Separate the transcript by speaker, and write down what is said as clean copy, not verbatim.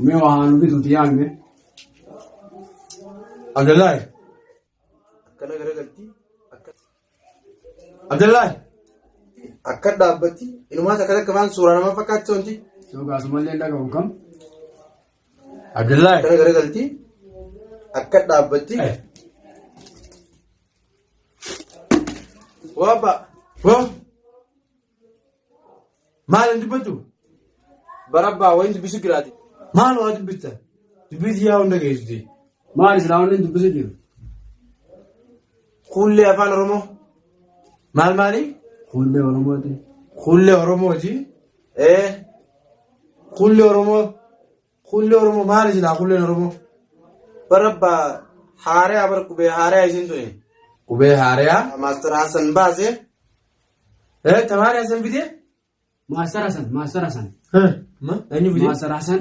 Speaker 1: Mee waa haa nu bituuti yaami mee.
Speaker 2: Abdullahi.
Speaker 3: Akkana garagalti. Akka
Speaker 2: Abdullahi.
Speaker 3: akka dhaabbatti. Inumaa takka takka maan suuraa nama fakkaatti wanti.
Speaker 1: Soo gaasumallee hin dhagahu kam.
Speaker 2: Abdullahi.
Speaker 3: Akkana garagalti. Akka dhaabbatti. Waa abbaa.
Speaker 2: Hoo. Maal hin dubbattu?
Speaker 3: Barabbaa wayin dubbisu jiraati.
Speaker 2: Maal waa dubbista? Dubbii yaa hunda geessiti.
Speaker 1: Maal silaa wanni dubbisu jiru?
Speaker 3: Kuullee afaan Oromoo.
Speaker 2: Maal maali?
Speaker 1: Kuullee Oromooti.
Speaker 2: Kuullee Oromooti.
Speaker 3: Ee.
Speaker 2: Kuullee Oromoo. Kuullee Oromoo maali silaa kuulleen Oromoo?
Speaker 3: Barabbaa haaraya bar qubee haaraya isin tuni.
Speaker 2: Qubee haarayaa.
Speaker 3: Maastar Hassan baase.
Speaker 2: Tamaari Hassan fidee?
Speaker 1: Maastar Hasan, Maastar Hasan.
Speaker 2: Ma? Eenyu fidee?
Speaker 1: Maastar Hasan.